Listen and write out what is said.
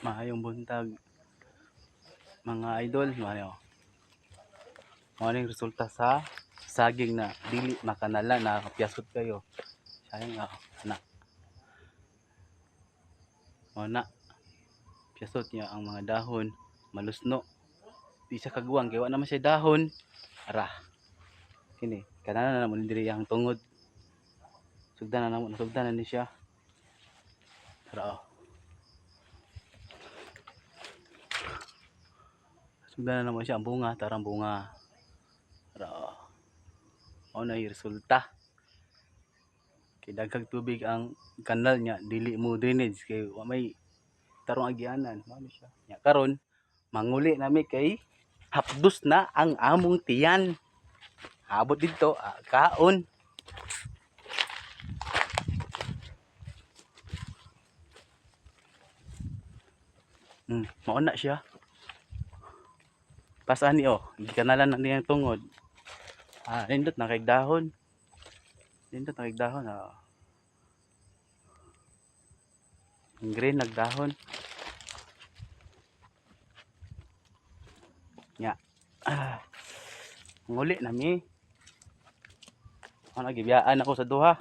Maayong buntag, mga idol, maayo. Mao ning resulta sa saging na dili makanala, nakapiyasot kayo. Sayang ah, na. Mao na. Piyasot niya ang mga dahon, malusno. Di siya kaguwang kay wa naman siya dahon. Ara. Kini, kanana na mo diri ang tungod. Sugdan na namo, nasugdan na ni siya. Tara oh. Sugdan na namo siya ang bunga, tarang bunga. Tara oh. Mao na yung resulta. Kay daghang tubig ang kanal niya, dili mo drainage kay wa may tarong agianan. Mao ni siya. Nya karon manguli nami kay hapdos na ang among tiyan. Abot dito, ah, kaon. Mao na siya. Pasaan ni oh, gikanalan na niyang tungod. Ah, nindot na kay dahon. Nindot na kay dahon ah. Ang green nagdahon. Nya. Ah. Nguli na mi. Ano gibiyaan ako sa duha.